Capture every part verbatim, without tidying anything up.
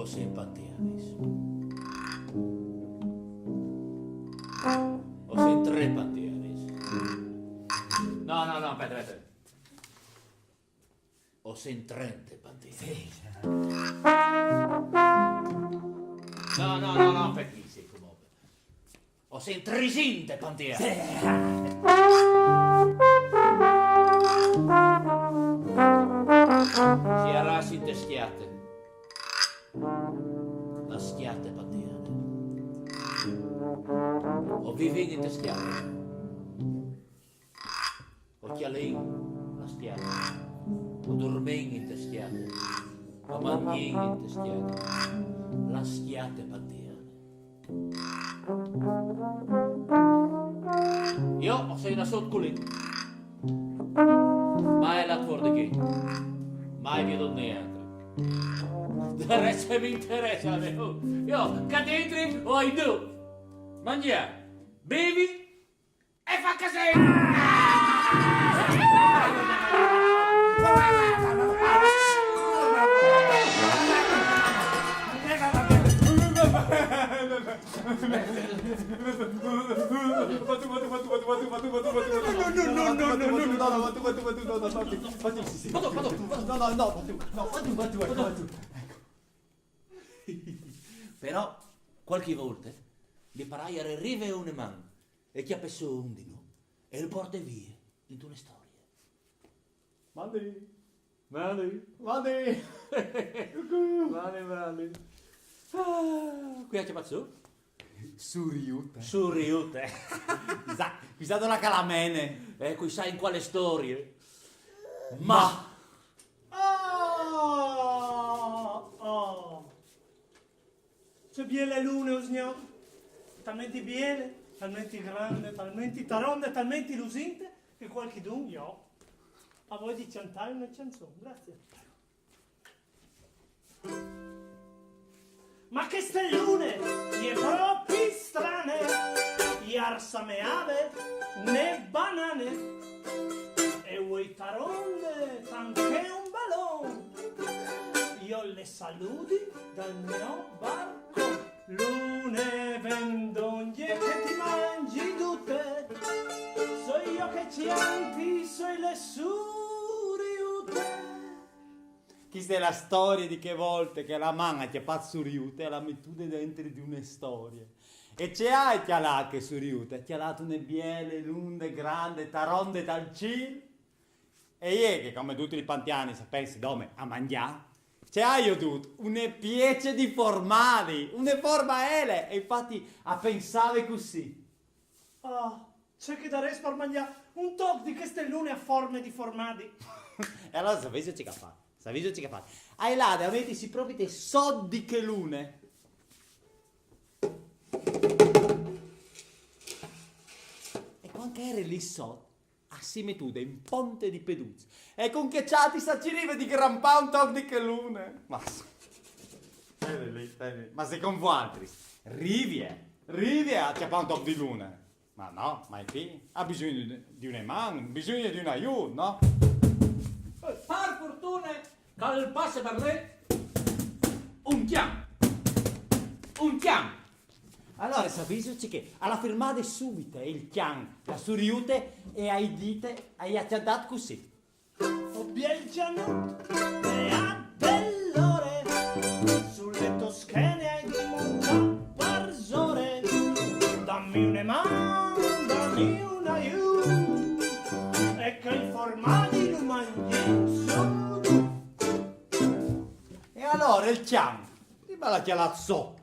O sent pantianis. O sent tre pantianis. No, no, no, aspeta, aspeta. O sent trente pantianis. Sì. No, no, no, no, perché sei come... O sent tresinte pantianis. Sì. Si arrassi inte schiate. La schiate pantiane. O vivin inte schiate. O cjalin la schiate. O durmin inte schiate. O mangin inte schiate. La schiate pantiane. Jo o soi nassût culì. Mai lât for di chi. Mai viodût nialtri. Dal rest ce mi interesse, jo, ca dentri o ai dut. Mangjâ, bevi e fâ casin. Però, cualchi volte, mi par che al rive une man e al cjape sù un di nô e lu puarte vie intune storie. Mandi! Mandi! Mandi! Cucù! Mandi, mandi! Ah, cui à cjapât sù? Suriute. Suriute. Cui sa, cui sa dulà che la mene. Eh, cui sa in cuale storie. Ma... Ah! Ah! Ce biele lune usgnot, talmenti biele, talmenti grande, talmenti taronde, talmenti lusinte, che cualchidun, jo, al à voie di cjantâi une cjançon. Graciis. Ma cheste lune e je propit strane, e à arsameade une banane, e une taronde tant che un balon. Jo le saludi dal gno barcon. Lune, ven dongje che ti mangi dute, soi jo che cjanti, soi le suriute. Cheste e je la storie di chê volte che la man e à cjapât suriute e le à metude dentri di une storie. E ce aial cjalât chê suriute? Aial cjalât une biele, lunde, grande, taronde tal cîl. E jê che, come ducj i pantianis, a pense dome a mangjâ, ce aial viodût? Une piece di formadi, une forme a ele, e infati e pensave cussì. Ah, ce che darès par mangjâ un toc di cheste lune a forme di formadi. E alore savêso ce che e à fat? Savêso ce che e à fat? E je lade a metisi propit sot di chê lune. E cuant che e jere li sot, e si è metude in ponte di peduts. E cun chê cjate e cirive di grampâ un toc di chê lune. Ma... Stai lì, stai lì. Ma secont vualtris, rivie, rivie a cjapâ un toc di lune? Ma no, mai pì. Al à bisugne di, di une man, bisugne di un aiût, no? Par fortune che al passe par lì un cjan. Un cjan. Alore, savêso ce che al à firmade subite il cjan la suriute e i à dite, i à cjantât cussì. O biel cjanut, beat dal lore, su la tô schene ai di montâ parsore. Dami une man, dami un aiût, e che il formadi lu mangjìn sù. E alore il cjan, prime al à cjalât sot,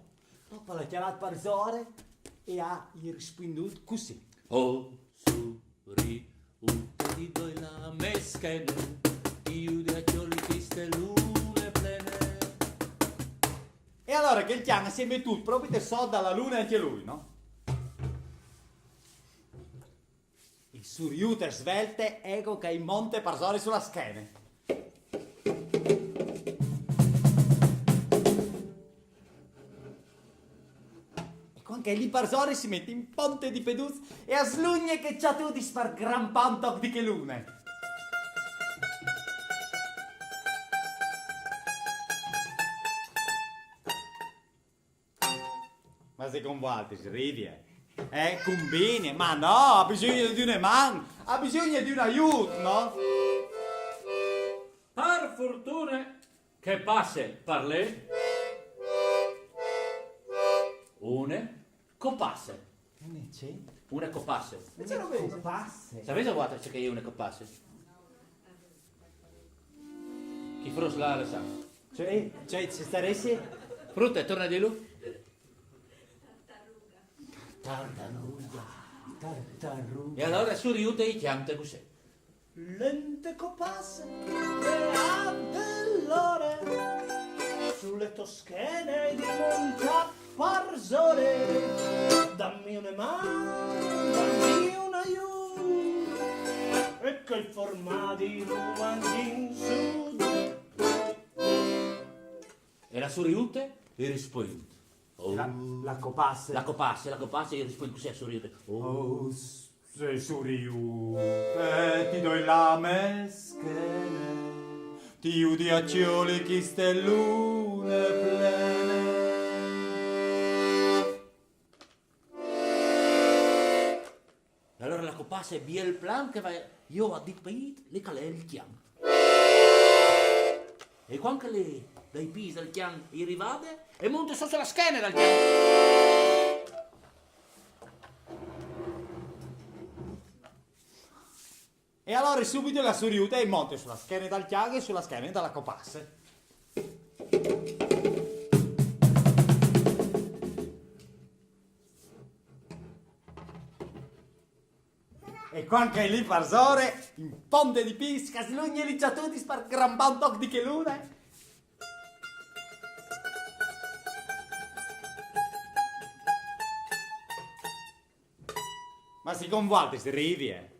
dopo al à cjalât parsore e i à rispuindût cussì. Oh, suriute, ti doi la mê schene, ti judi a cjoli cheste lune plene. E alore chel cjan si è metût propit sot da la lune ancje lui, no? Il suriute svelte, eco che i monte parsore su la schene. E cuant che al è lì parsore si met in ponte di pedûts e al slugne chês cjatutis par grampâ un toc di chê lune. Ma secont vualtris rivie? Eh, combine? Ma no, al à bisugne di une man, al à bisugne di un aiût, no? Par fortune che al passe par lì une copasse. Une copasse. Ma ce robe je? Copasse? Savêso voaltris ce che e je une copasse? Chi fruts là, Alessandro? Cioè, cioè, ce sarès? Frute, torne a dîlu. Tartaruga. Tartaruga. E alore suriute i cjante cussì. Lente copasse, beat dal lore, su la tô schene ai di montâ parsore. Dami une man, dami un aiût, e che il formadi lu mangjìn sù. E la suriute i rispuint. Oh. La, la copasse. La copasse, la copasse i rispuint cussì a suriute. Oh. Oh, s-, suriute, ti doi la mê schene, ti judi a cjoli cheste lune plene. E alore la copasse biel plan che e va jù a dît pîts, li che al è il cjan. E cuant che li, dai pîts dal cjan e je rivade, e monte sù su la schene dal cjan. E alore subit la suriute e monte su la schene dal cjan e su la schene da la copasse. E cuant che al è lì parsore, in ponte di pîts, che al slugne li cjatutis par grampâ un toc di chê lune. Ma secont vualtris rivie?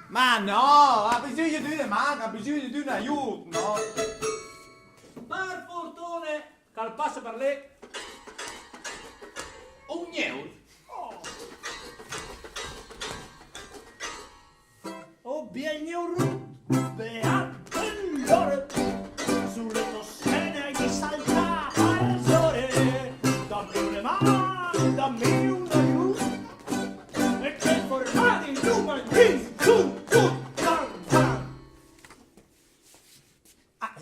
Ma no, al à bisugne di une man, al à bisugne di un aiût, no? Par fortune che al passe par lì un gneur. O biel gneurut, beat dal lore, su la tô schene ai di saltâ parsore. Dami une man, dami un aiût, e che il formadi lu mangjìn sù, sù, tam, tam. Ah,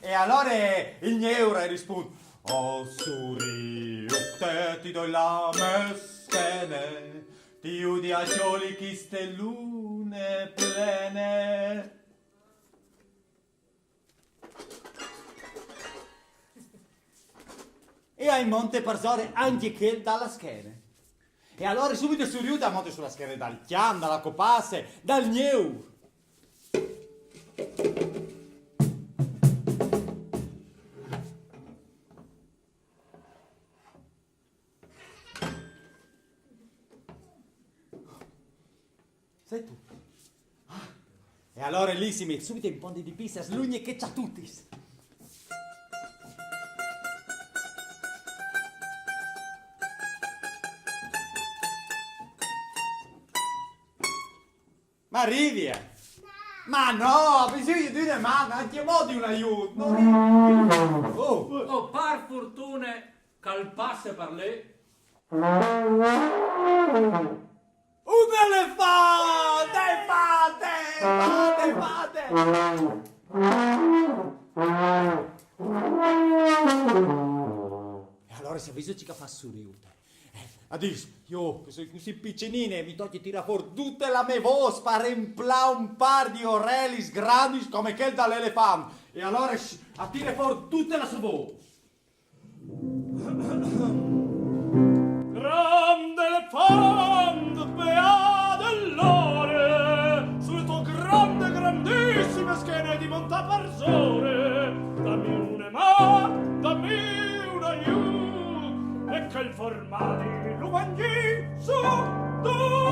e alore il gneur al rispuint: "Oh, suriute, ti doi la mê schene, ti judi a cjoli cheste lune plene." E al monte parsore ancje chel da la schene. E alore subit suriute al monte su la schene dal cjan, da la copasse, dal gneur. Sâstu? Ah, e alore lì si met subit in ponte di pîts, al slugne chês cjatutis. Ma rivi, eh? Ma no, ho bisogno di una mano, anche mo di un aiuto. Non rivi. Oh. Oh, par fortune che al passe par lì. Un elefante! Fate! Fate, fate! E allora se viso ciò che fa Suriute. Eh, adis, io, che sono così piccinine, mi tocca tirare fuori tutta la mia voce per emplare un par di orelli grandi come quel dell'elefante. E allora s-, a tira fuori tutta la sua voce. Grande elefante, beate l'ore, sulle tue grandi, grandissime schene di monta parsore, dammi una mano, dammi un aiuto, e che il formaggio lo mangi su tu.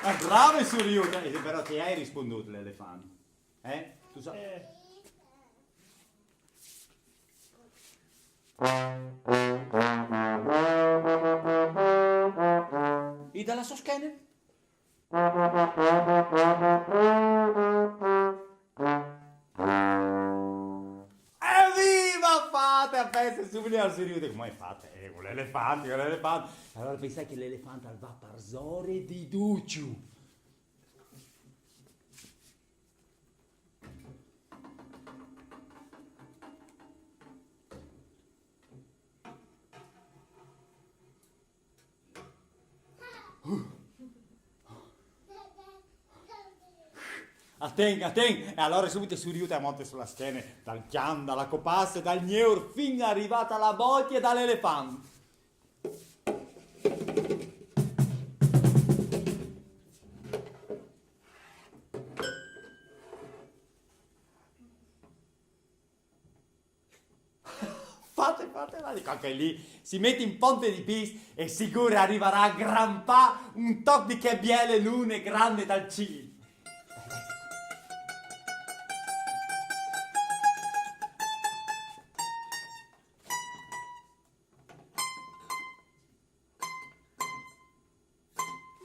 Ah, bravo, Suriute! Eh, però ti hai risponduto l'elefante. Eh? Tu sa- Eh. E dalla sua schene? Evviva! Fate a festa subito al Suriute. Come hai fatto? Eh, con l'elefante, con l'elefante. Allora pensai che l'elefante al va parsore di Ducciu. Aten, aten, e allora subito Suriute a monte sulla schene, dal chian, dalla copasse, dal gneur, fin arrivata alla bocchia dall'elefante. Fate, fate, fate, anche lì si mette in ponte di pis e sicuro arriverà a grampa un toc di che biele lune grande dal cil.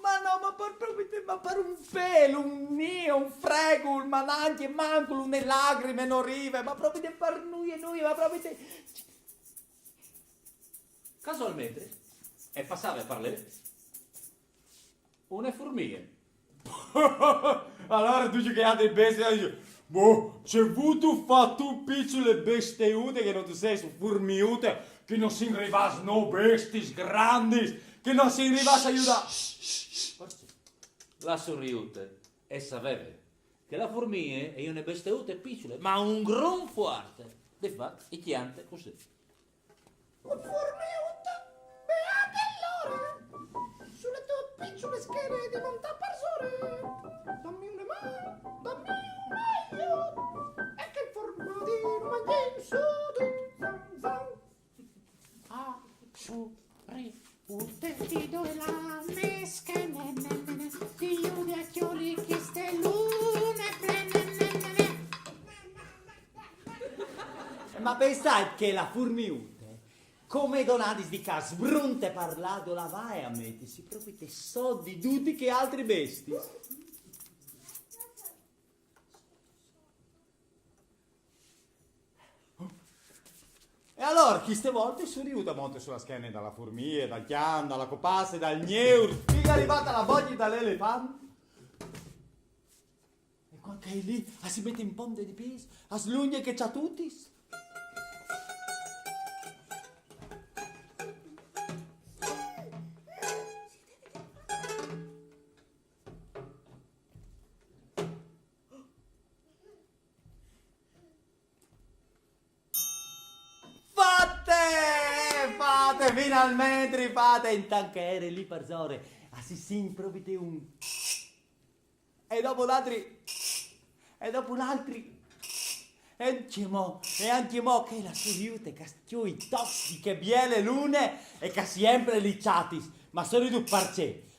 Ma no, ma par proprio, ma par un pelo, un nio, un fregul, ma anche mancul, une lagrime non rive, ma proprio par nuie, nuie, ma proprio. Casualmente, e passava a parlé une furmie. Allora tu che hai dei bestie, dici, boh, c'è vuto fatto un piccolo besteute che non ti sei su furmiute, che non si arriva no bestis grandis, che non si arriva a aiutare. La Suriute e saveve che la furmie è une besteute piccole, ma un gron forte. Di fatto, e chiante così. Furmiute, beate l'ore, sulle tue piccole schene di monta parsore, dammi una mano, dammi un aiuto, e che il formaggio mangi su tu, zan, zan. Ah, su, ri, ute, ti do la mesche, ne, ne, ne, ne, ti iude a chioli chiste lune plene, ne, ne, ne. Ma pensate che la furmiute, come donadis di ca sbrunte parlato, la vae a mettersi proprio te so di tutti che altri besti. E allora, chiste volte sono rivuto a monte sulla schena dalla furmie, dal chian, dalla copasse, dal gneur, fin arrivata alla bocchia dall'elefante. E quando che è lì, a si mette in ponte di pis, a slunge che c'ha tutti. Fate! Fate! Finalmente fate! Intanto che ere lì per zore, a si sin proprio un. E dopo l'altri. E dopo l'altri. E anche mo, e anche mo che la so riute che sto i tocs di che biele lune e che sempre li chatis. Ma sono tu parcè?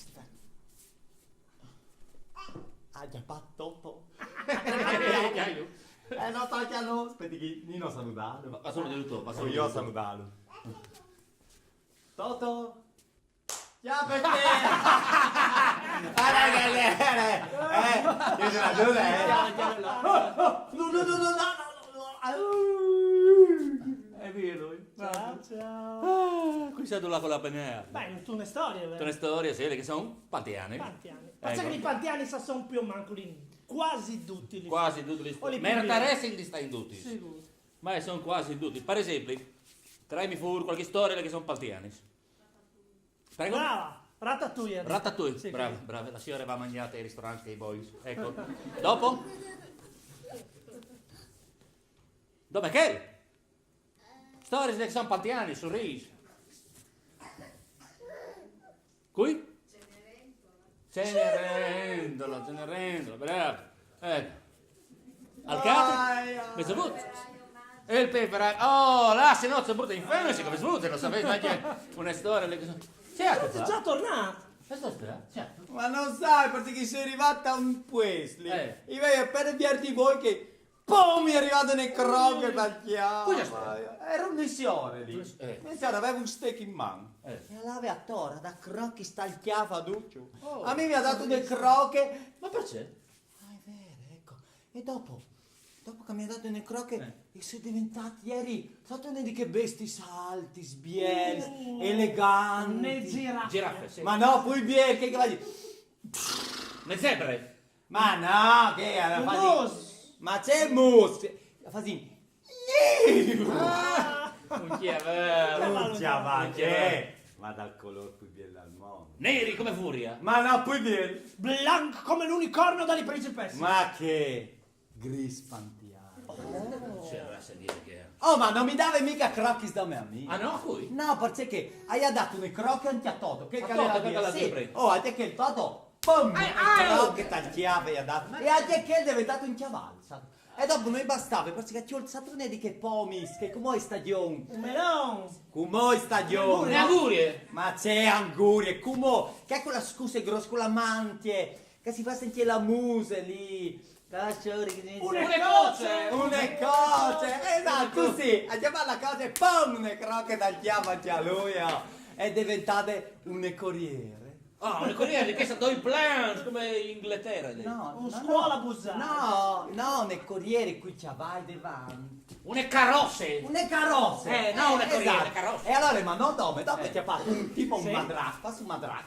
Aspetta. Ha già fatto Toto? Eh, no, sta chiaro. Aspetta, che Nino salutarlo. Ma, ma sono venuto, ma sono Io venuto. Salutarlo. Toto? Ciao, perché? Alla galera! Eh, io sono Giuda, eh! No, no, no, no, no, no, no. E via lui. Ciao, ciao. Ah, qui sei là con la penea. Beh, è una storia, È vero? una storia, sì, che sono pantiani. Pantiani. Pensa Ecco. Che i pantiani sa sono più o meno lì. Quasi tutti lì. Quasi tutti gli O li Meritaressin più di stare in tutti. Sicuro. Ma sono quasi tutti. Per esempio, traimi fuori qualche storia che sono pantiani. Prego? Brava! Ratatouille. Ratatouille, Sì, brava, sì. brava. La signora va a mangiare ai ristoranti dei boys. Ecco. Dopo? Dove che? Storie che sono pantiani, sorrisi. Qui? Cenerentola, Cenerentola, bravo. Ecco. Al teatro? Mezzo voto. E il peperaio. Oh, là, se no, c'è brutta infame, se come svuto, lo sapete, ma c'è una storia lì che sono. Certo, Sei già tornato? Aspetta, aspetta, certo. Ma non sai, perché sono arrivato a un puesto lì. Eh. Io voglio appena dire di voi che poi mi è arrivato nel croc dal chiavo. Cosa sta? Era un signore lì. Eh. Un signore aveva un steak in mano. Eh. E l'aveva a tora da croc sta il chiavo a duccio. Oh. A me mi ha dato delle croche. Ma perché? Ah, è vero, ecco. E dopo, dopo che mi ha dato le croche, Eh. e sono diventati, ieri, state una di che bestie salti, sbielti, eleganti. Una giraffa. Giraffe, sì. Ma no, poi biel, che, che va di... Le zebre. Ma no, che era Un fasi... mus. Ma c'è il mus. Fasi... Un chiavello. Non ci avanti, Che eh. Ma dal colore più bello al mondo. Neri come furia. Ma no, poi biel. Blanc come l'unicorno delle principesse. Ma che gris pantiano. C'è razza di che. Oh, ma non mi dava mica croquis da me amico. Ah no, a cui? No, perché che hai dato una croche anche a Toto. Che A calera Toto, di... che calera Sì. di... Oh, anche che il Toto. Pum! Ai, ai! Croche tal chiave gli ha dato. E anche che è diventato un chiavallo, sa? E dopo noi bastava, perché che ci ho alzato una di che pomis, che come è stagione. Melon. Come è stagione. Le angurie. Ma c'è angurie, come? Che è quella scusa grossa, con la mantie, che si fa sentire la muse lì. Cacciori, che si dice? Una coce. Una coce, esatto, sì. A chiamare la coce, pum, una croche dal chiavo anche a lui, oh. È diventate una corriere. Ah, una corriere, questa do il plans come in Inghilterra. Lì. No, Un no, scuola no. busare. No, no, una corriere qui ci vai davanti. Una carosse. Una carrozza. Eh, no, una corriere, Esatto. una carrozza. E allora, ma no, dove? Dopo Eh. Ti ha fatto un tipo un Sì. madrac, fai un madrac.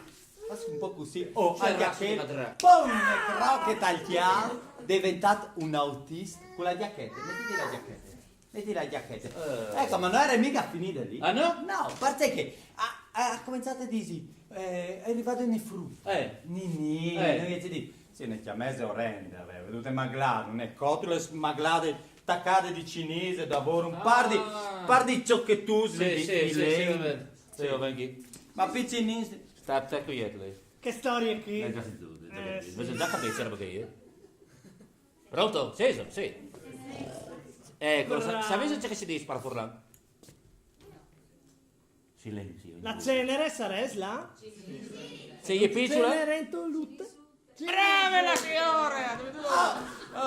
Fai un po' così. Oh, Anche c'era a che madrac. Poi una croche tal chiavo, diventato un autista con la giacchetta. Mettiti la giacchetta. Metti la giacchetta. Eh. Ecco, ma non era mica finita lì. Ah, no? No, perché che ha, ha cominciato a dire, eh, è arrivato un frutto. Eh. Ninì, Eh. noi ci dice, sì, ne chiamese orrende, aveva tutte maglate, una cotole smaglate, taccate di cinese, davvero un par di, Ah. par di ciocchettuse Sì, di, sì, di sì, legno. sì, vabbè. Sì, vabbè, chi? Ma piccinini. Sta, sta quieto lei. Che storie qui. Eh, già sentito, già Eh, capito. sì. Invece già capito, era perché io. Pronto? Sì, sì, sì. Ecco, sa- Bravo. Sapete ciò che si dice per furlan? Silenzio. La cenere sarà là? Se gli è piccolo? Cenere in lutte. Brava la signora! Ah,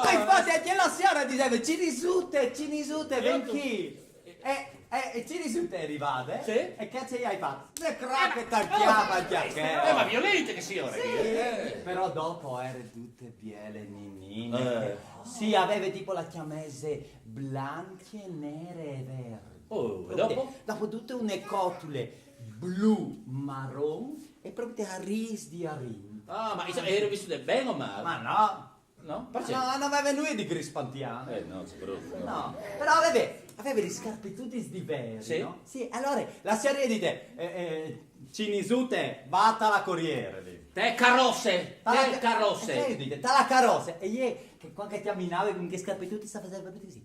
ma infatti anche la signora diceva, cinisute, cinisute, ven qui. Eh, eh, e cinisute è arrivata, eh? Sì. E che ci hai fatto? Le croche tal chiava, Eh, ma violente che signora! Sì, Che è. però dopo era tutte biele, ninine. Eh. Sì, aveva tipo la chiamese blanche, nere e verde. Oh, e Proprio dopo? Dopo tutte une cotule blu, marron e proprio a ris di arin. Ah, ma ero visto del bene o male? Ma no. No? Perché? No, non aveva nulla di gris pantiano. Eh, no, sicuro. No, però aveva, aveva gli scarpitutis di verde, Sì. No? Sì, allora la signora dice, eh, eh, cinisute, va alla corriere lì. Te carrozze! Tala- Te carrozze! Eh, dice, tala carrozze. E io, che quando camminava con che scarpitutis, sta facendo proprio così.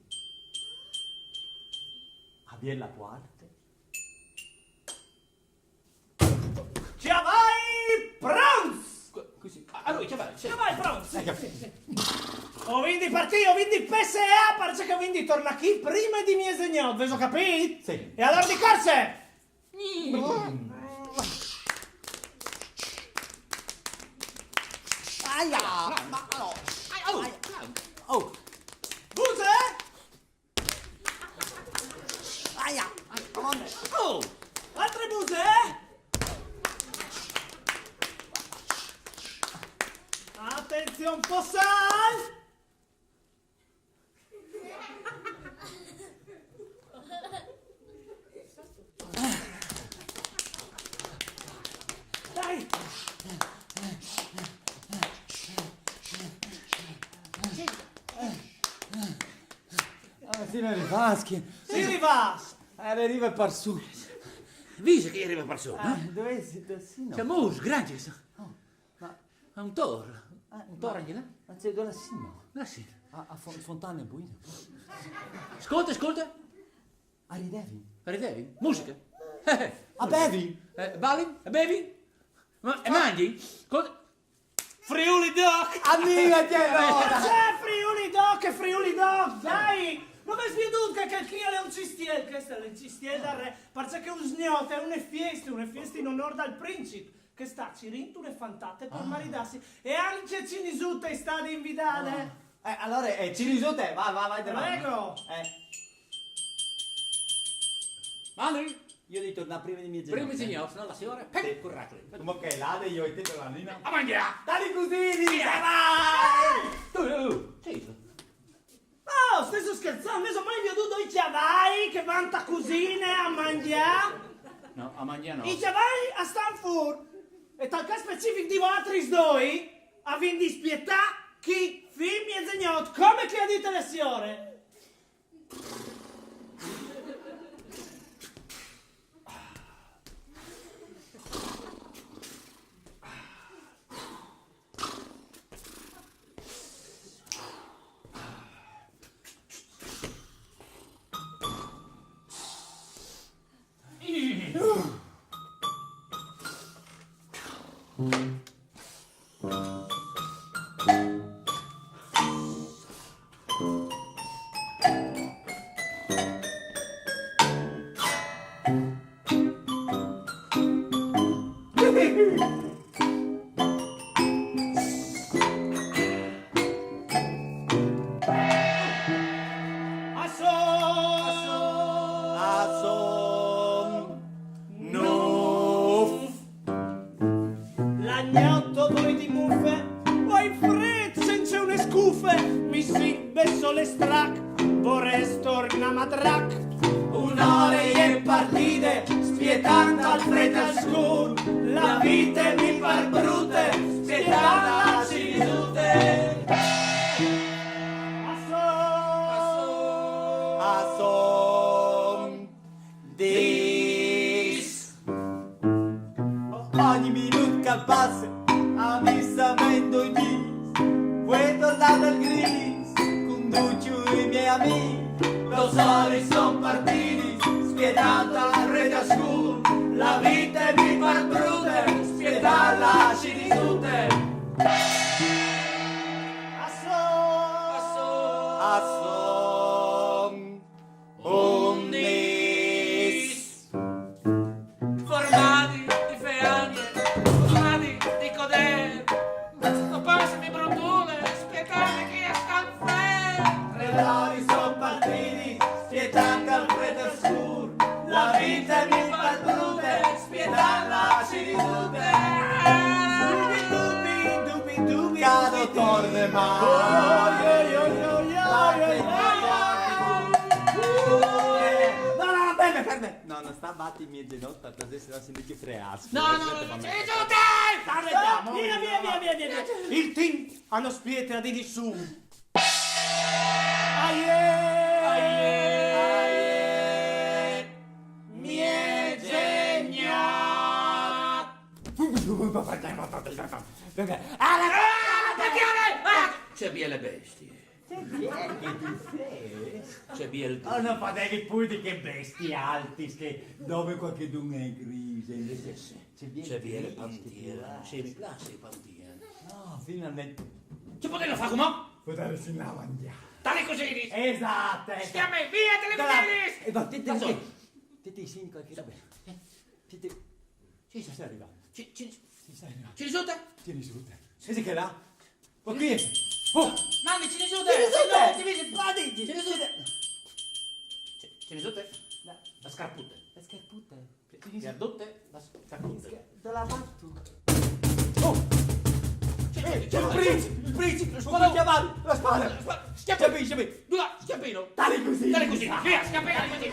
Apri la porta. Ci vai, Franz! Co- Così. Ah, allora, ci vai, sì. Ci vai, Franz! Hai capito? Ho vinto partì, ho vinto P S A, perché ho vinto torna qui prima di mezzogiorno, avete capito? Sì. E allora di corse! Aia, ma, ma no. Oh, Oh, Buse! aia, come? oh! Altre buse! Attenzione, Possal! Dai! Ah, sì, non rifaschi. Si rivas! Eh, le rive par su. Dice che arriva persona. Ah, dove si, dove si no? C'è mus, grande. Oh, ma, È un toro. ah, Un toro anche là? Ma c'è dove la si no? Là sì. A, a fon- fontane buine. Ascolta, ascolta. A ridevi? Ridevi? Musica. Eh, eh. A bevi? Eh, balli? E bevi? Ma, e mangi? Ascolta. Friuli Doc! Amica, che allora! C'è Friuli Doc e Friuli Doc, dai! Non mi sviluto che quel qui è un cistiel, questo è il cistiel dal re, perché un sgnote è una festa, una festa in onore dal principe. che sta cirint une fantate par maridâsi. E ancje Cinisute e je stade invidade. Eh, alore, eh, Cinisute, va, va, va, va. Prego. Eh. Manu, jo o ai di tornâ prime di miezenote. Prime di miezenote, no, la siore? Sì. Correcte. Come che là, jo e ti par la Nina. A mangjâ! Dai cusì, Via! Vai! Tu, tu, tu. Sì. Oh, stêso scherzant? Vêso mai viodût doi cjavai che a van te cusine a mangjâ? No, a mangjâ no. I cjavai a stan fûr. E tal câs specific di voaltris doi, o vin di spietâ chi fin miezenote, come che e à dite la siore. A son, a son nûf. La gnot o voi di mufe, o ai frêt cence une scufe, mi si bessole strac, vorès tornâ matrac. Une ore e je partide, spietant al frêt e al scûr, la vite mi par brute, spietant la Cinisute. A son, a son dîs. Ogni minut che al passe, a mi sa ment doi dîs. Vuei tornâ tal grîs, cun ducj i miei amîs. Dôs oris a son partidis, spietant al frêt e al scûr. La vite mi par brute, spietant la Cinisute. A son, a son undis. Formadi di feagne, formadi di codêr. Sto pôc mi brutule, spietant chi a stan fer. Trê oris a son partidis, spietant al frêt e al scûr. La vite mi par brute, spietant la Cinisute. Dubi, dubi, dubi, dubi. Ca no torne mai. Oi, oi, oi, oi, oi, oi, oi. No, no, no, ferme, ferme. No, no sta bati miezenote, par plasê, se no si sint che freâts. No, no, no, no, Cinisute! Arretiamo. Via, via, via, via, via. Il timp a no spiete a di nissûn. Aie! Aie! Miezenote! Ah, perché? Ah, ce biele bestie. Ce biel... Oh, no fasevi plui di chês bestialtis che dome cualchidun e je in crise, invezit ce biele... Ce biele pantiere. Sì, mi plâs il pantiere. No, finalmentri. Ce podêso fâ cumò? Podêso lâ a mangjâ. Dai cusì! Esat. Scjape, via, te le cusì! E no, ti, ti, ti, ti, ti, sì, cualchi robe. Ti, ti, Sì, sì, sta rivant. Ci, ci, Sì, sta rivant. Cinisute? Tieni su, te. Sì, sì che là. Ma chi è? Oh! Mandi, Cinisute! Cinisute! Ti vedi? Ma dai, Cinisute! Ci, Cinisute? La scarpute. La scarpute. Pierdute la scarpute. Dove la vas tu? Oh! Eh, c'è il principe, il principe, non puoi chiamare la spada. Schiappino, schiappino. Due, schiappino. Dai così. Dai così. Via, schiappino così.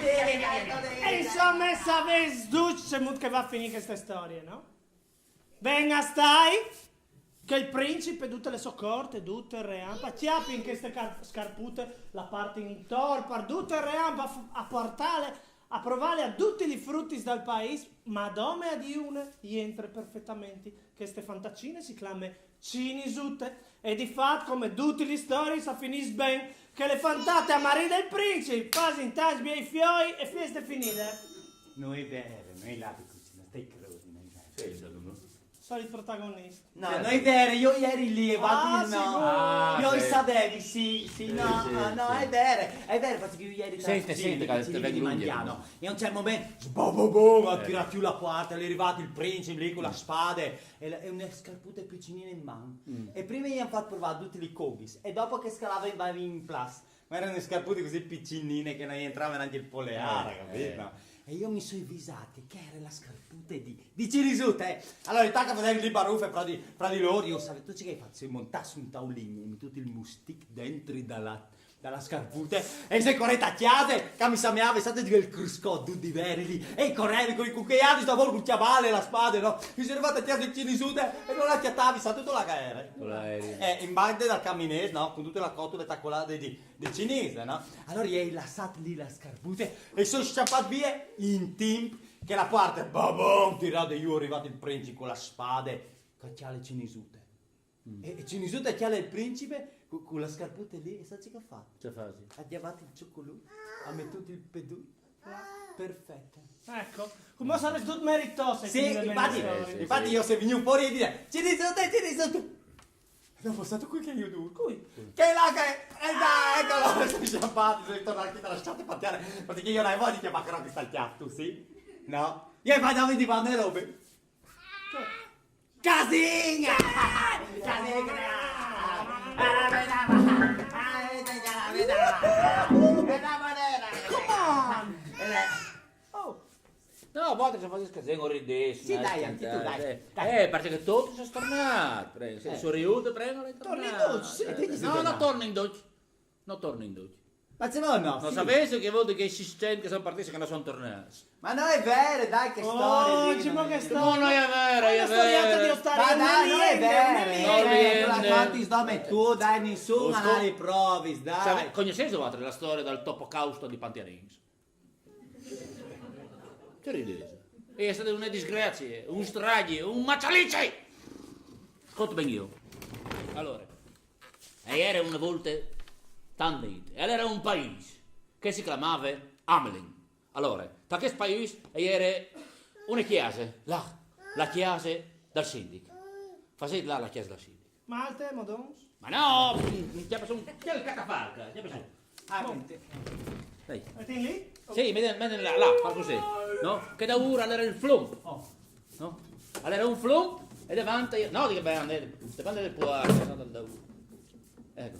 E insome, savês ducj cemût che e va a finî cheste storie, no? Ven a stâi che il principe, dute la sô cort, dut il ream, a cjapin cheste car-, scarpute, la puartin intor par dut il ream, a f-, a puartâle, a provâle a dutis lis frutis dal paîs, ma dome a di une jentre perfetamentri. Cheste fantacie si clame Cinisute, e di fat, come dutis lis storiis, a finìs ben che la fantate e maride il principe, a fasin tancj biei fioi e fieste finide. No je vere, no je là di cusì, no ti crodi, no je vere. Sì, secondo me. Sono il protagonista. No, non è vero, io ieri lì e Ah, infatti no. sicuro. Ah, Io sì. I sapevi, sì, sì, Sì, no, sì, ah, no, sì. È vero, è vero, perché io ieri Senti, sì, senti, i cara, vicini te vengo di Mangiano. E a un certo momento, sbo, bo, bo, ha Eh. tirato giù la porta, è arrivato il principe lì con la spada e, la- e una scarputa piccinina in mano. E prima gli hanno fatto provare tutti i cogis e dopo che scalava in, in plus. Ma erano scarpute così piccinine che non gli entrava neanche il poleare, Eh, capito? eh. E io mi sono avvisato che era la scarputa di, di Cinisute. Allora, intanto facevi le baruffe fra di, fra di loro, io sapevo, tu ci che hai fatto? Si montasse un taulino e mi tutti il mustic dentro dalla, dalla scarputa e se correte a chiesa, che mi sa me avessate di quel cruscò, due di veri lì, e correvi con i cucchiaiati, sta con il ciavale, la spada, no? Mi sono arrivato a chiesa di Cinisute e non la chiattavi, sa tutto la gaera. Con l'aereo. Eh, in parte dal caminese, no? Con tutta la cottura tacolata di, di cinese, no? Allora gli hai lasciato lì la scarputa e sono sciappati via in tempo che la parte, babom, tirata giù, è arrivato il principe con la spada, cacciale Cinisute. E, e Cinisute cacciale il principe con, con la scarputa lì e sa che ha fatto? Ce fasi? Ha chiavato il cioccolù, ha messo il pedù, perfetto. Ecco, come sarà tutto meritoso. Sì, infatti, Eh, sì, infatti sì. Io se venivo fuori e dire Cinisute, Cinisute. E dopo è stato qui che io duro. Cui? Che là che... E dai, eccolo, sono sciappati, sono tornati da lasciate paziare. Perché io non voglio che Macron che sta il chiasso, sì? No? Io vado a vedere quando è robe. Casina! Casina! Oh, No, a volte se fai casino, ridesci. Sì, dai, anche tu, dai, dai. Eh, perché tutti sono stornati, prego. Se Eh. sono riuto, prego, le Torni tornate. in dolce. E te dici No, tornare. Non torno in dolce. Non torno in dolce. Ma se no, no, Non sì. Sapessi che vuol dire che si sente che sono partiti, che non sono tornati. Ma non è vero, dai, che Oh, storia. ci può che No, storia. non è vero, È è una storiata vero. di Ostaria. Ma dai, non è vero. Non Eh, riende. la conti sto mettuto, dai, nessuno Osco- ha le prove, dai. Sapete, conoscete voi la storia del topo causto di Pantianins? Che ridete? È stata una disgrazia, un strage, un macialice! Conto ben io. Allora, e era una volta tante gente, e era un paese che si chiamava Amelin. Allora, da questo paese era una chiesa, là, la chiesa del sindaco. Facete là la chiesa del sindaco. Ma al te, Modons? Ma no, c'è persone, c'è il catafalco, c'è persone. Ah, quindi- Dai. Metti lì? Sì, metti, metti là, là, fa così. No? Che da ora era il flum. Oh. No? Allora un flum e davanti, no, dico bene, davanti del può, no, dal da ora. Ecco.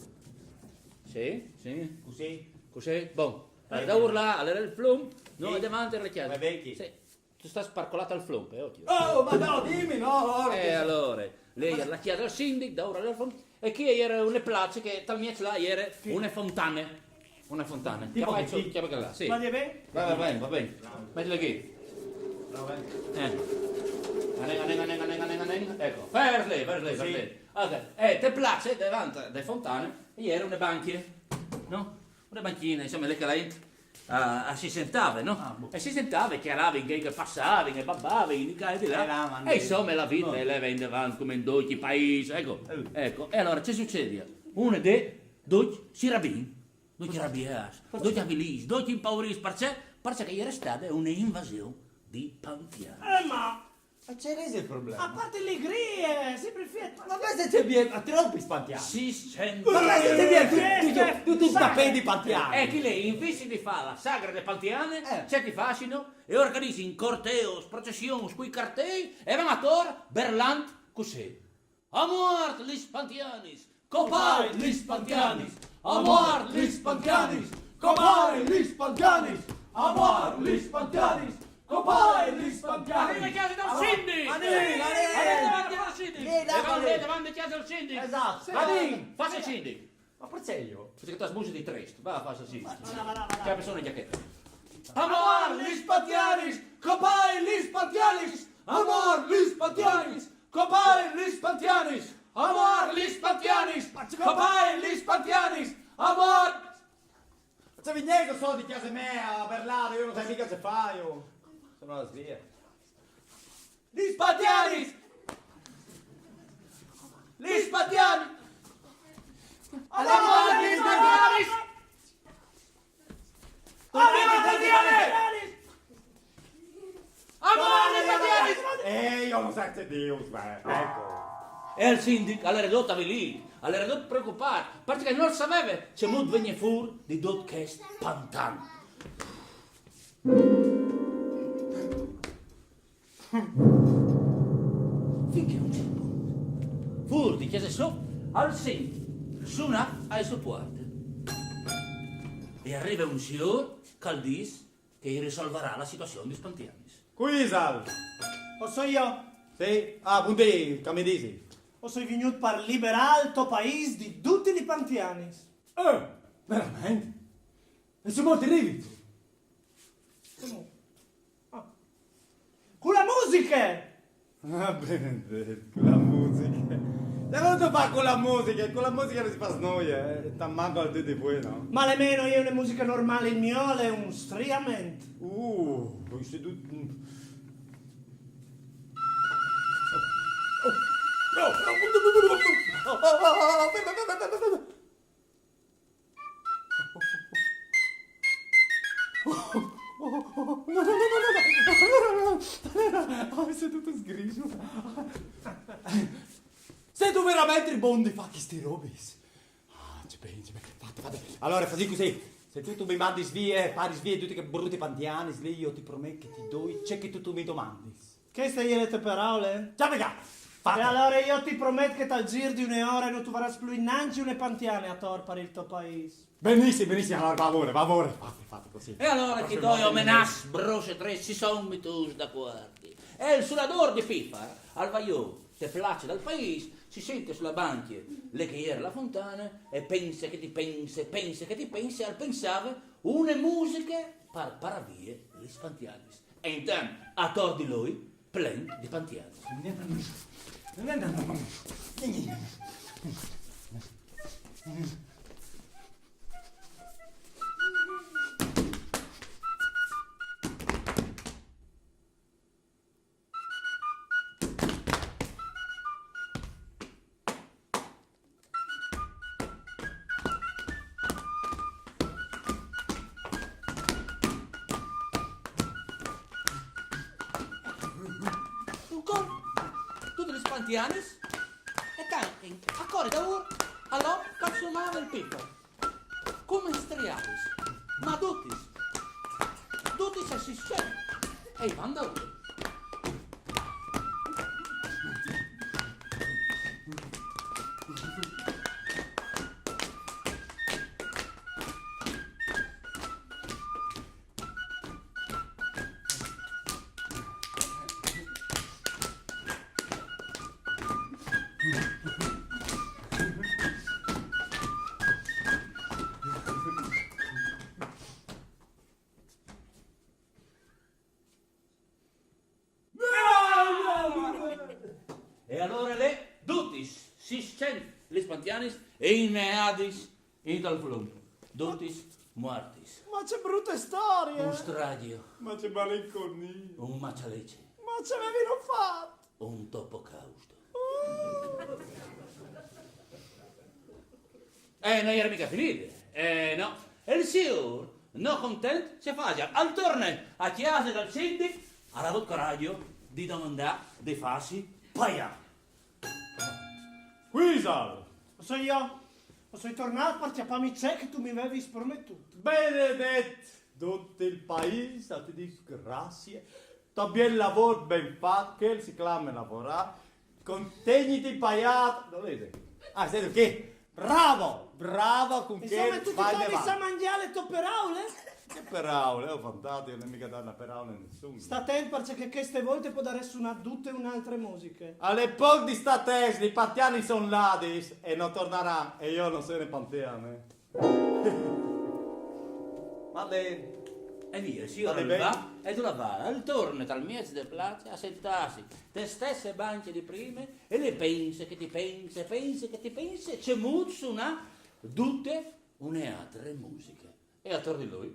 Sì, sì. Così? Così, bon. Allora, da ora là, allora il flum, no, Sì. E davanti era la chiesa. Come vecchi? Sì. Tu stai sparcolata al flum, eh, occhio. Oh, ma no, dimmi, no, ora E che- allora, lei era la chiesa del sindaco, da ora era il flum, e qui era una piazza che tal mezzo là era una fontana. Una fontana. Tipo Chiama così. su, chiama quella là, sì. Va bene? Va bene, va bene, va bene. Mettila qui. Eh. Anen, anen, anen, anen, anen, anen. Ecco, ferle, ferle, Sì. ferle. Allora, eh, te piazza davanti alle fontane e era una banchia, no? Una banchina, insomma, lì che la gente ah, ah, si sentava, no? Ah, boh. E si sentava e chiarava in che passava, e babbava, in di qua e di là. Eh, là, ma E insomma la vita No. la va in avanti come in tutti i paesi, ecco. Eh. Ecco, e allora che succede? Uno dei due si arrabbia, due si arrabbia, due si avvilì, due si impaurì, perché? Perché era stata un'invasione di Pantiani. Eh, ma Ma c'è reso il problema? a parte le grie, sempre fiat. Ma questo c'è bien, ma troppi spantiani. Si sente. Ma questo c'è bien, tu, tu, tu, tu, tu, tapeti pantiani. E chi lei, invece di fare la sagra del Pantiane, Eh. c'è ti fascino e organizzi in corteo, processioni, sui cartei e vanno a tor Berlant così. A mort lis Pantianis! Copai lis Pantianis! A mort lis Pantianis! Copai lis Pantianis! A mort lis Pantianis! Copai lis Pantianis! Arriva a casa del sindaco! Anem, anem. Arriva davanti al sindaco! Lì, là, E vanno lì. lì davanti a casa del sindaco! Esatto. Anem! Faccia il sindaco! Ma perché io? Perché tu hai sbusi di triste, va a fare il sindaco! Va là, va là, va là. Che persona che... A mort lis Pantianis! Copai lis Pantianis! A mort lis Pantianis! Copai lis Pantianis! A mort lis Pantianis! Copai lis Pantianis! A mort... Se vi niente, sono di casa mia a Berlado, io non so mica se fa io. Sono la svia. Lis Pantianis! Lis Pantianis! Allora, lis Pantianis! Allora, lis Pantianis! A mort lis Pantianis! Ehi, Cosa che Dio, beh, ecco. E il sindic al jere dut avilît, al jere dut preocupât, parcè che nol saveve cemût vignî fûr di dut chest pantan. Fin che a un cert pont, fûr di cjase sô, al sint sunâ ae sô puarte. E al rive un siôr che al dîs che i risolvarà la situazion dai pantianis. Cui isal? O soi jo. Sì? Ah, bundì, che mi disis? O soi vignût par liberâ il to paîs di dutis lis pantianis. Eh, veramente? E cemût rivit? Cemût? Ah. Cu la musiche! Ah, benedet, cu la musiche. Ce vûstu fâ cu la musiche? Cu la musiche no si fâs nuie, eh. Tant mancul al dîs di vuê, no? Ma almeno e je une musiche normâl, il gno al è un striament. Uh, poi se tu... Oh, mi soi dut sgrisût. Sêstu verementri bon di fâ chestis robis? Ah, ce ben, ce ben. Fate, fate. Alore, fasìn cussì. Se tu, tu mi mandis vie, paris vie dutis chestis brutis pantianis li, jo ti promet che ti doi ce che tu, tu mi domandis. Cheste e je la tô peraule? Ciao, ca! E alore jo ti promet che tal zîr di une ore no tu varâs plui nancje une pantiane ator par il to paîs. Benissim, benissim, alore, par favôr, par favôr, fate, fate cussì. E alore chei doi omenâts brocetrês si son metûts d'acuardi. E il sunadôr di pife al va jù te place dal paîs, si sente su la bancje, li che e jere la fontane, e pense che ti pense, pense che ti pense, al pensave une musiche par parâ vie lis pantianis. E intant, ator di lui, plen di pantianis. Un colp, dutis lis pantianis, e tanchin, a cori daûr, al òm che al sunave il pife. Come strialis, ma dutis, dutis a sîs cent, e i van daûr. E alore li, dutis, sîs cent lis pantianis, e ineadis intal flum. Dutis muartis. Ma ce brute storie! Un stragjo. Ma ce malinconie! Un maçalece. Ma ce vevino fat? Un topocausto. Eh, no jere mica finide. Eh, no. E il siôr, no content, ce fasial? Al torne a cjase dal sindic, al à vût coragjo di domandâ di fâsi paiâ. Cui isal? O soi jo. O soi tornât par cjapâmi ce che tu mi vevis prometût. Benedet! Dut il paîs a ti dîs graciis. Tal biel lavôr ben fat, chel si clame lavorâ. Contigniti paiât. Dulà sêstu? Ah, sêstu chi? Bravo, bravo, cun chel... Insome, tu ti tornis a mangjâ la tô peraule? Ce peraule? Oh, fantastico, no ai mica dât une peraule a nissun. Sta atent, parcè che cheste volte podarès sunâ dute une altre musiche. Al è pôc di stâ atents, lis pantianis a son ladis e no tornaran, e jo no soi une pantiane. Madeleine. E vie, il siôr al va, e dulà al va? Al torne tal mieç de place a sentâsi te stesse bancje di prime, e li pense che ti pense, pense che ti pense, cemût sunâ dute une altre musiche. E ator di lui,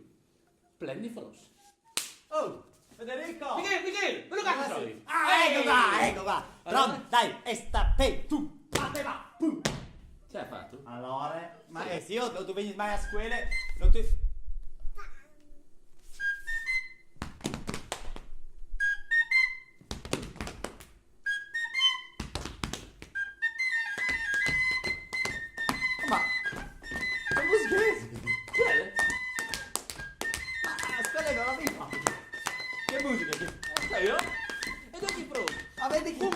plen di fruts. Oh, Federico! Michele, Michele, ma dulà che soi? Ah, eco qua, eco qua. Pronto, dai, e sta pe tu. Fate va, pum. Ce âstu fat? Alore, ma, eh, sì, jo, tu, tu vegnis mai a scuele, no tu...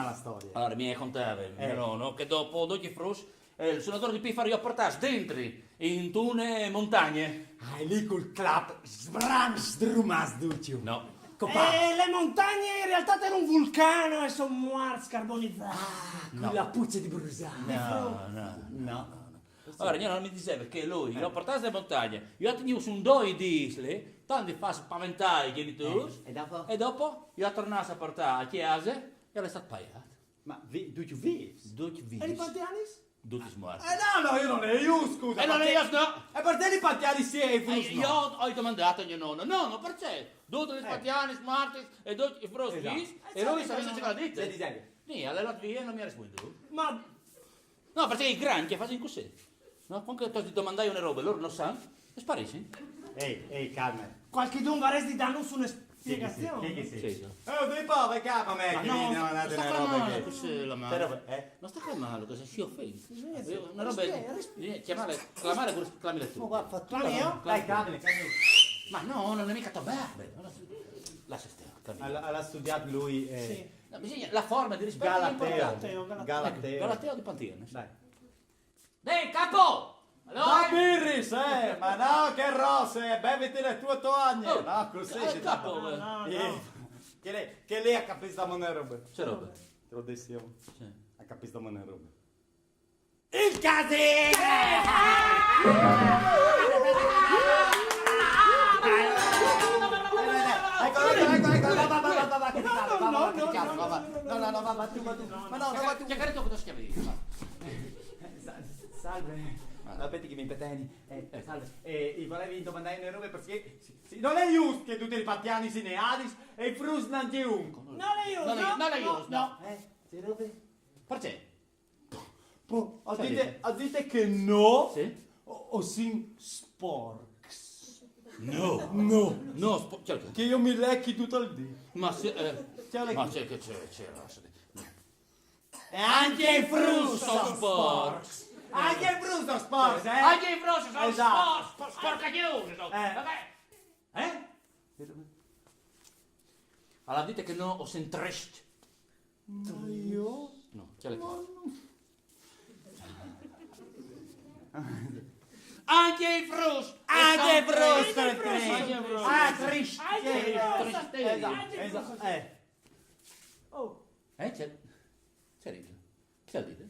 ma la storia. Alora, mi contava, eh, mio nono, che dopo doce fruts, eh, il sonador di Pifari i à portàts dentri, intune montagne. Ah, e lì cul clap, sbran, sdrumàts ducj. No. Copà. Eh, le montagne in realtà era un vulcano e son muarts carbonizzati. Ah, no. Con la puce di brusà. No, no, no, no, no. Alora, mio nono mi diseva che lui, eh, i à portàts in montagne, i à tignùts un doi di isle, tant di fà spaventà i genitors. Eh, e dopo? E dopo i à tornàts a portà a cjase e al è stât paiât. Ma vi-, ducj vîfs? Ducj vîfs. E i pantianis? Dutis muartis. Eh, no, no, jo no le ai jûst, scusa. E no le ai jûst, no. E parcè i pantianis sì e i fruts no? Eh, jo o ai domandât a gno nono. Nono, parcè? Dutis lis pantianis muartis e ducj i fruts vîfs, e lui al saveve ce che al à dit. Ce diseve? Nient, al è lât vie e no mi à rispuindût. Ma... No, parcè i grancj a fasin cussì. No? Cuant che tu âs di domandâi une robe, lôr no san, a sparissin. Ehi, ehi, calme. Cualchidun varès di dânus une spiegazion. Sì, sì, sì. Eh, dai, po, vai, calma, me, che no, no, no sta clamâlu cussì la mano. Però, eh? No sta clamâlu, che se si ofend. Sì, sì. Una roba... Respira, respira. Eh, clamâle, clamâle pure, clamile tu. Ma va, fa tu. Clami jo? Dai, clamile, clamile. Ma no, no l'è mica to barbe. Lassa stâ, clamile. Al à, al à studiât lui, eh. Sì. No, bisogna, la forma di rispetto è importante. Galateo. Galateo, Galateo. Ecco, Galateo di Pantianis. Dai. Dai, capo! Alora? No birris, eh! Ma no, che rosse, beviti le tue togne! Oh, no, cussì, eh, capo, eh. No, no. Che lei, che lei a capìs dome une robe. Ce robe? Tradizion. Sì. A capìs dome une robe. Il casino! Ecco, ecco, ecco, ecco, va, va, va, va, va, che ti pare, va, va, va, che ti pare, va, va. No, no, no, va, va tu, va tu. Ma no, no, va tu. Che carico che ti schiavi, va. Sa-, salve. Ah. Aspeti che mi impeteni. Eh, eh, salve. Eh, i volevi domandâi une robe parcè sì, sì, no l'è jûst che dutis lis pantianis a sin neadis e i fruts nancje un. No l'è jûst, no, no l'è jûst, no. Eh, ce robe? Parcè? Po, a dite, a dite che no, sì? O, o sin sporcs. No. No. No, spo-, cioè, che jo mi lechi dut il dì. Ma se, eh, ma che, che, che, che razza di... E ancje i fruts a son sporcs. Ancje i fruts a son sporcs, eh? Ancje i fruts a son sporcs, spo-, sporcagjons, a son. Eh. Vabbè. Eh? Al à dit che no o sin triscj. Ma jo? No, cjale che... Ancje i fruts! Ancje i fruts! Ancje i fruts! Ah, triscj! Ancje i fruts! Esat, esat, eh. Oh. Eh, ce, ce ride? Chi al à dit? Al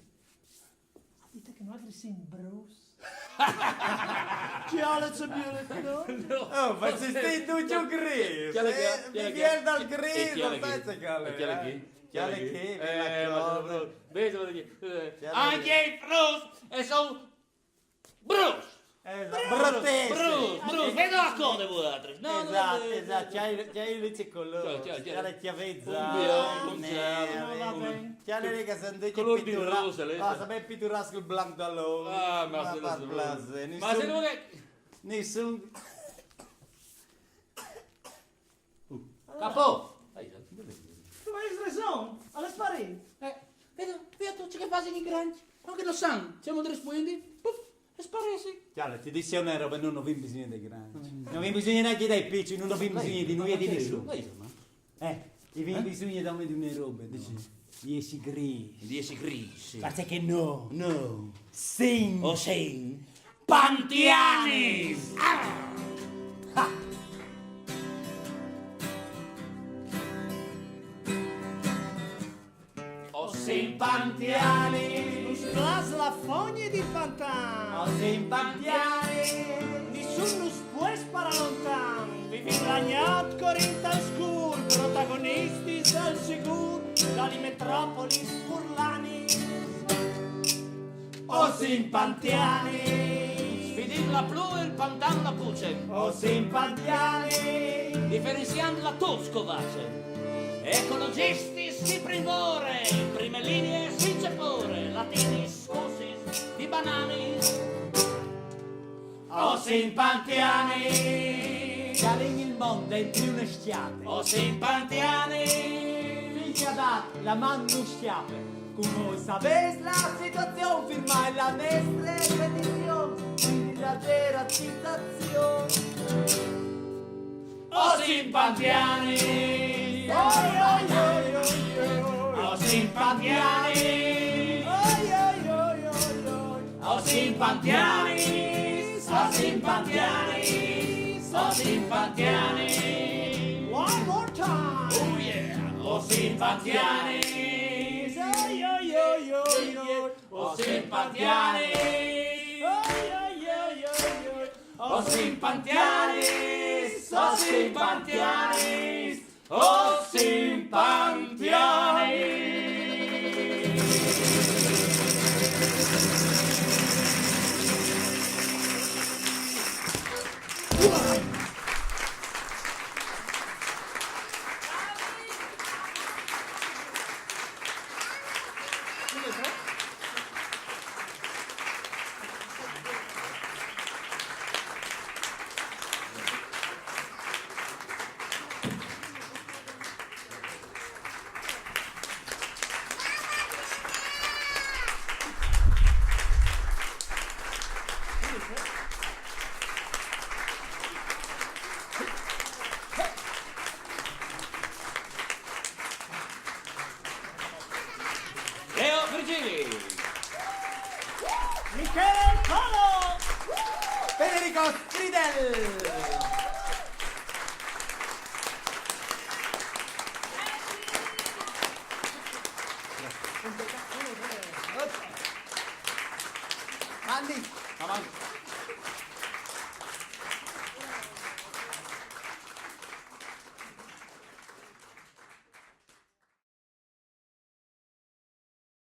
à dit che noaltris sin bruts. Cjale ce biele clore. No. Oh, ma sêstu ducj grîs? Cjale che, eh, cjale che, Miguel dal Gris, no sai ce che al è, eh. Cjale che, eh, ma... Ancje i fruts a son bruts! Esat, brutissim. Bruts, bruts, ve doi a code vualtris. No, no, esat, no, esat, cjale, cjale li ce colôr, cjale, cjale. Cjale ce cjavezze. Un bianc, un cjale, un... Cjale li che a son ducj piturâts. Colôr di rose, li. Ah, a son ben piturâts cul blanc dal ôf. Ah, ma se no... Ma se no che... Nissun. Capo! Tu âs reson, al è sparît. Eh, vedi, vedi tu ce che a fasin i grancj. Cuant che no san ce di rispuindi, puf, a sparissin. Cjale, ti dîs une robe, nô no vin bisugne dai grancj. Mm. No vin bisugne nancje dai piçui, nô no vin bisugne di nuie e di nissun. Eh, i vin bisugne dome di une robe, di jessi grîs. Di jessi grîs, sì. Parcè che nô... Nô. Sin. O sin. Pantianis! Ah! O sin pantianis! Nus plâs la fogne di pantan! O sin pantianis! Nissun nus pues parâ lontan! Ti Fin lagnat corint al scur, protagonistis dal sigur da li metropolis furlanis. O simpantiani. Sfidint la plu e il pantan la pucen. O simpantiani. Diferenziant la tuts co vacen. Ecologistis si primvore, in prime linie si cepore, latinis, scusis, di bananis. O simpantiani. Galin il mond dentri une s-cjate. O simpantiani. Fin che ha dat la man nu s-cjape. Cumò savês la situazion, firmai la nestre petizion, quindi la deratizzazion. O simpantiani. Oi, oi, oi, oi, oi. O simpantiani. Oi, oi, oi, oi, oi. O simpantiani, o simpantiani, o simpantiani. One more time. Oh yeah. O simpantiani. Oi, oi, oi, oi, oi. O simpantiani. Oi, oi, oi, oi, oi. O simpantiani, o simpantiani. O simpantiani. Leo Virgili. Michele Palo. Federico Stridel.